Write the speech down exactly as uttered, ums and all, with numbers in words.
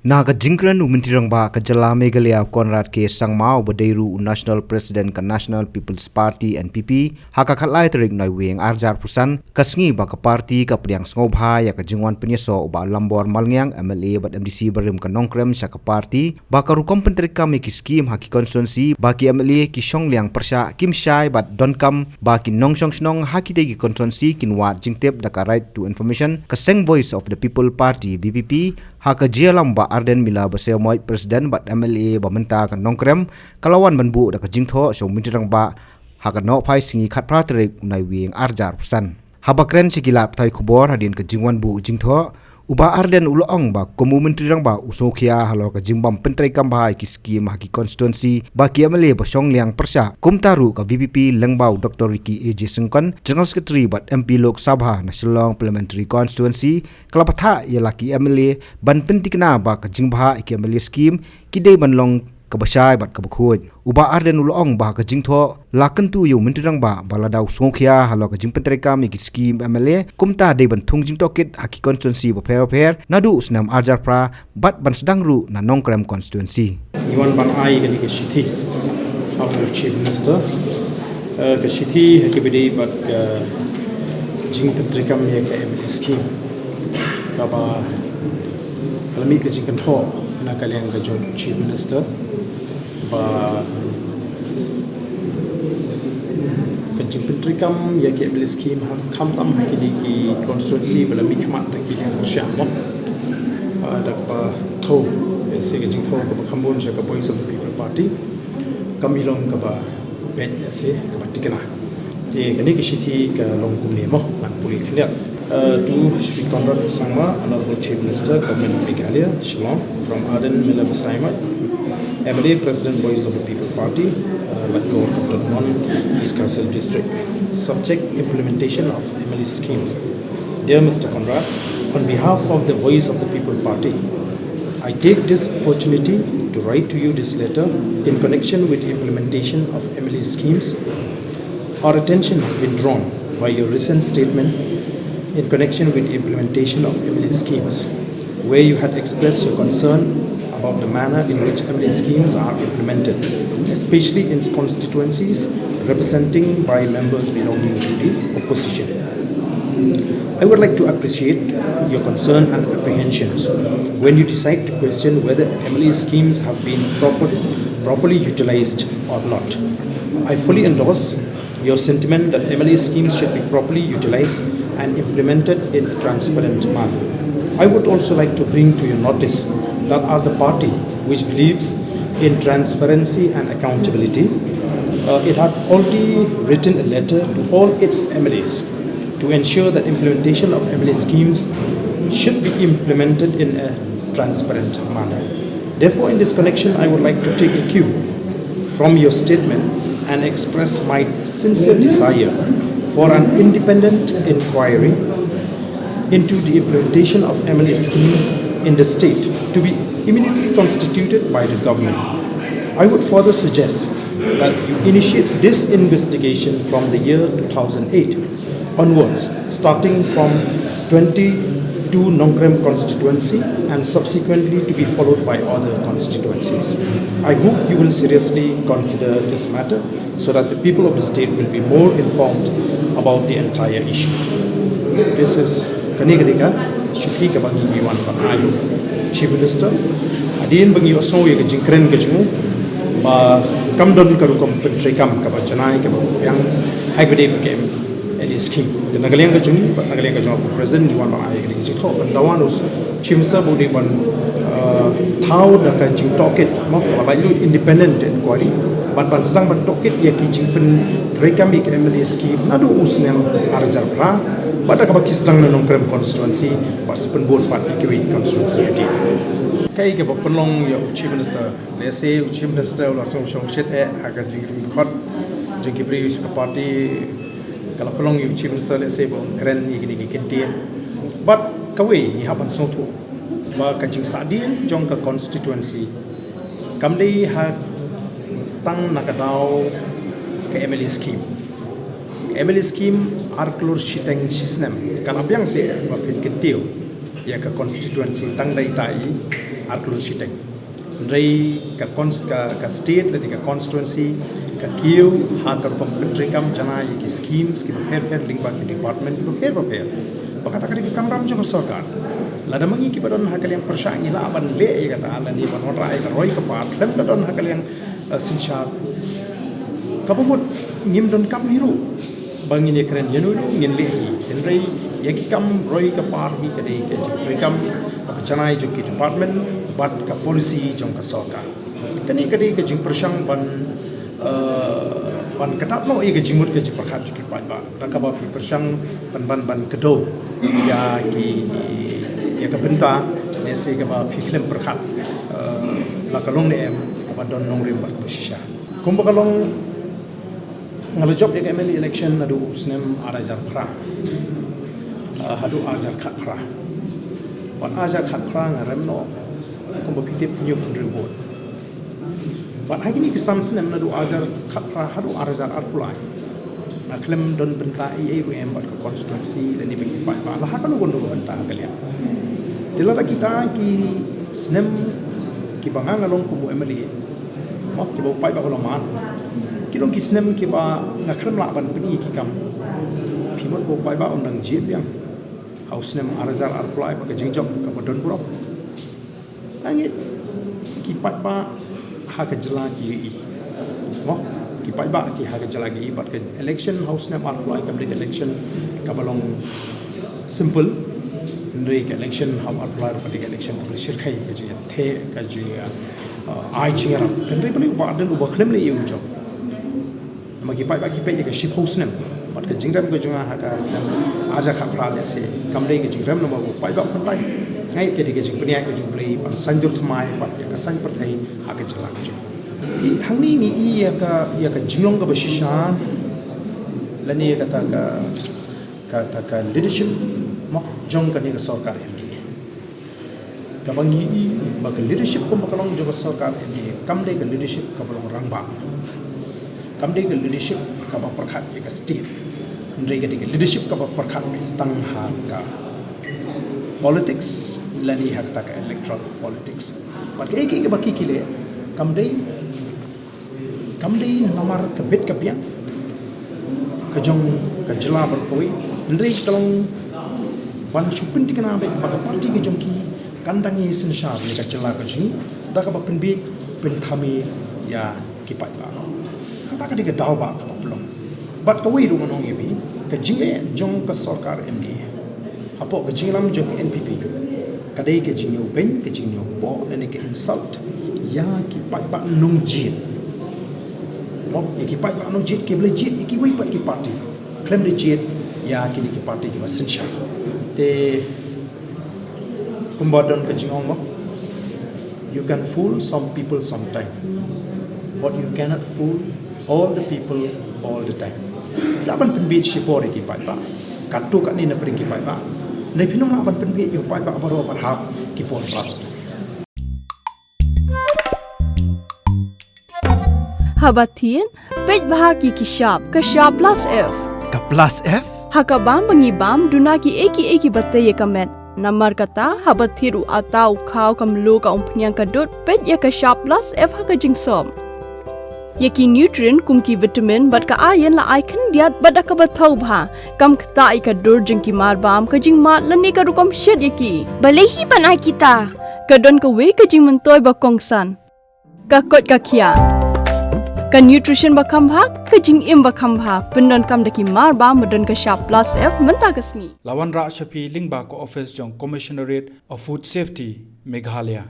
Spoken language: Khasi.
Na ka jingkren u Myntri Rangbah ka jylla Meghalaya Conrad K Sangma uba dei ruh u National President ka National People's Party N P P, ha ka khatlai tarik Naiwieng arhajar arphew san, ka sngi ba ka party ka pdiang sngewbha ïa ka jingwan pynïasoh u Bah Lambor Malngiang, M L A bad M D C barim ka Nongkrem sha ka party, ba ka rukom pyntreikam ïa ki skim ha ki constituency ba ki M L A ki shong liang pyrshah kim shai bad donkam ba ki nongshong shnong ha kitei ki constituency kin wad jingtip da ka Right to Information ka seng Voice of the People Party, V P P, ha ka jingïalam u Bah Ardent Miller Basaiawmoit, President bad M L A ba mynta ka Nongkrem, ka la wan ban buh da ka jingthoh sha u Myntri Rangbah ha ka nohphai sngi khatphra tarik Naiwieng arhajar arphew san. Haba kren sha ki lad pathai khubor hadien ka jingwan buh jingthoh, u Bah Ardent u la ong ba kum u Myntri Rangbah u sngewkhia halor ka jingbym pyntreikam bha ïa ki skim ha ki constituency ba ki M L A ba shong liang pyrshah. Kumta ruh ka V P P lyngba u Doctor Ricky A J Syngkon, General Secretary bad M P Lok Sabha na Shillong Parliamentary Constituency, ka la bthah ïa la ki M L A ban pynthikna ba ka jingbhah ïa ki M L A skim ki dei ban long kaba shai bad kaba khuid. U Bah Ardent u la ong ba ka jingthoh la kyntu ïa u Myntri Rangbah ba lada u sngewkhia halor ka jingpyntreikam ïa ki skim M L A, kumta dei ban thung jingtohkit ha ki constituency bapher bapher naduh u snem arhajar phra bad ban sdang ruh na Nongkrem constituency. Ngi wan ban ai kane ka shithi ha u Chief Minister. Eh, ka shithi ha kaba ïadei bad ka jingpyntreikam ïa ka M L A skim, kaba ka la mih ka jingkynthoh na ka liang ka jong u Chief Minister ba ka jingpyntreikam ïa ka M L A skim ha, khamtam ha kine ki constituency ba la mih khmat da ki liang pyrshah mo. Ah, da kaba thew, eh, se ka jingthew kaba kham bun sha ka Voice of the People Party, kam i long kaba beit, eh, se kaba tikna. Te kane ka shithi ka long kumne mo, ngan pule khyndiat. Uh, to Shri Conrad Sangma, Honorable Chief Minister, Government of Meghalaya, Shillong, from Ardent Miller Basaiawmoit, M L A, President, Voice of the People Party, uh, Latgor Keptadmon, East Khasi Hills District. Subject: implementation of M L A schemes. Dear Mister Conrad, on behalf of the Voice of the People Party, I take this opportunity to write to you this letter in connection with the implementation of M L A schemes. Our attention has been drawn by your recent statement in connection with the implementation of M L A schemes, where you had expressed your concern about the manner in which M L A schemes are implemented, especially in constituencies representing by members belonging to the opposition. I would like to appreciate your concern and apprehensions when you decide to question whether M L A schemes have been proper, properly utilized or not. I fully endorse your sentiment that M L A schemes should be properly utilized and implemented in a transparent manner. I would also like to bring to your notice that as a party which believes in transparency and accountability, uh, it had already written a letter to all its M L As to ensure that implementation of M L A schemes should be implemented in a transparent manner. Therefore, in this connection, I would like to take a cue from your statement and express my sincere desire for an independent inquiry into the implementation of M L A schemes in the state to be immediately constituted by the government. I would further suggest that you initiate this investigation from the year two thousand eight onwards, starting from twenty-two Nongkrem constituency and subsequently to be followed by other constituencies. I hope you will seriously consider this matter so that the people of the state will be more informed about the entire issue. This is, kane ka dei ka shithi kaba ngi wan ban ai Chief Minister. Hadien ba ngi ïohsngew ïa ka jingkren ka jong u ba kam don ka rukom pyntreikam kaba janai kaba biang ha kaba dei ba ka M L A scheme. Te na ka liang ka jong ngi, na ka liang ka jong u President, ngi wan ban ai ka dei ka jingthoh ban dawa u Chief Minister ba u dei ban, uh, thaw da ka jingtohkit mo, kaba lai lut independent inquiry, bad ban sdang ban tohkit ïa ki jingpyntreikam ïa ka M L A scheme naduh u snem arhajar phra, bad da kaba ki sdang na Nongkrem constituency bad sa pynbud pat ïa kiwei constituency hadien. Kaei kaba pynlong ïa u Chief Minister? Lehse u Chief Minister u la sngewsih shit eh ha ka jingkhot jong ki briew sha ka party, ka la pynlong ïa u Chief Minister lehse ba un kren ïa kine ki kyntien. Bad kawei ngi hap ban sngewthuh ba ka jingsahdien jong ka constituency kam dei ha tang na ka daw ka M L A scheme. Ka M L A scheme ar klur shiteng shisnem, ka la biang seh ba phin kyntiew ïa ka constituency tang da ita i, Ar klur shiteng. Hynrei ka cons-, ka, ka state lane ka constituency ka kiew ha ka rukom pyntreikam janai ïa ki schemes kiba pher pher lyngba ki department kiba pher ba pher. Ba kata ka dei ka kamram jong ka sorkar. Lada ma ngi kiba don ha ka liang pyrshah ngi lah ban leh ïa kata lane ban wanrah ïa ka roi ka par khlem da don ha ka liang, eh, synshar. Kaba mut ngim donkam hi ruh ba ngin ïakren ïano ïano ngin leh hi. Hynrei ïa ki kam roi ka par hi ka dei ka jingtreikam kaba janai jong ki department bad ka policy jong ka sorkar. Kane ka dei ka jingpyrshang ban, eh, ban kyntait noh ïa ka jingmut ka jingpyrkhat jong ki paidbah. Da kaba phi pyrshang ban, ban, ban kdew ïa ki, ïa ka bynta ne se kaba phi khlem pyrkhat, eh, la ka long ne em kaba don nongrim bad kaba shisha. Kumba ka long, nga la jop ïa ka M L A election naduh u snem ar hajar phra, ah, haduh ar hajar khatphra. Bad ar hajar khatphra nga rem noh kumba phi tip hynñiew phew hynriew vote. Bad ha kine ki san snem naduh ar hajar khatphra haduh ar hajar arphew lai, nga khlem don bynta ei ei ruh em bad ka constituency lane bad ki paidbah la ha kano kano ka bynta ha ka liang. Te lada kita ki snem kiba nga nga long kum u M L A, mo, kiba u paidbah u la mad, ki long ki snem kiba nga khlem lah ban pyni ki kam, phi mut ba u paidbah un dang jied biang ha u snem ar hajar arphew lai bad ka jingjop kaba don burom? Nga ngeit ki paidbah ha ka jylla ki ïohi, mo, ki paidbah ki ha ka jylla ki ïohi bad ka election ha u snem arphew lai kam dei ka election kaba long simple. Hynrei ka election ha u arphew lai ruh ka dei ka election kaba la shyrkhei, ka jingïatheh, ka jing, uh, ai jingïarap. Hynrei balei u Bah Ardent uba khlem leh ïa u jop? Namar ki paidbah ki peit ïa ka shiphew snem bad ka jingrem ka jong nga ha ka snem ar hajar khatphra lehse kam dei ka jingrem namar ba u paidbah u kyntait. Nga ngeit ka dei ka jingpynïaid ka jong U Blei ban saiñdur thymmai bad ïa ka saiñ pyrthei ha ka jylla ka jong ngi. Hangne ngi i ïa ka, ïa ka jinglong kaba shisha lane ïa kata ka, kata ka leadership, mo, jong kane ka sorkar M D A. Kaba ngi i ba ka leadership kumba ka long jong ka sorkar M D A kam dei ka leadership kaba long rangbah, kam dei ka leadership kaba pyrkhat ïa ka state. Hynrei ka dei ka leadership kaba pyrkhat tang ha ka politics lane ha kata ka electoral politics. Bad kaei kaei kaba ki ki leh kam dei, kam dei namar ka bit ka biang ka jong ka jylla baroh kawei, hynrei ka long ban shu pynthikna beit ba ka party ka jong ki kan dang ïasynshar ïa ka jylla ka jong ngi da kaba pynbiej pynthame ïa ki paidbah. Kata ka dei ka daw ba kaba pynlong. Bad kawei ruh ngan ong ïa phi, ka jingleh jong ka sorkar M D A hapoh ka jingïalam jong ka N P P ka dei ka jingïoh beiñ, ka jingïoh poh lane ka insult ïa ki paidbah nongjied. Mo, ïa ki paidbah nongjied kiba la jied ïa kiwei pat ki party, khlem da jied ïa kine ki party kiba synshar. Te kumba don ka jingong, mo, you can fool some people sometime, but you cannot fool all the people all the time. Lah ban pynbiej shipor ïa ki paidbah katto katne na pdeng ki paidbah. Hynrei phin ym lah ban pynbiej ïa u paidbah baroh bad ha ki por baroh. Haba thied, peit bha ki ki shap, ka shap plus F. Ka plus F? Ha ka bam ba ngi bam, duna kiei kiei kiba tei ïa ka met. Namar kata, haba thied u atta, u khaw, ka mluh, ka umphniang, ka dud, peit ïa ka shap plus F ha ka jingsop. Ïa ki nutrient kum ki vitamin bad ka iron la ai khyndiat bad da kaba thaw bha. Kam ktah ïa ka dur jong ki marbam, ka jingmad lane ka rukom shet ïa ki. Balei hi ban ai kita? Ka don kawei ka jingmyntoi ba kongsan. Ka koit ka khiah. Ka nutrition ba kham bha, ka jingim ba kham bha. Pyndonkam da ki marbam ba don ka shap plus F mynta ka sngi. La wanrah sha phi lyngba ka office jong Commissionerate of Food Safety, Meghalaya.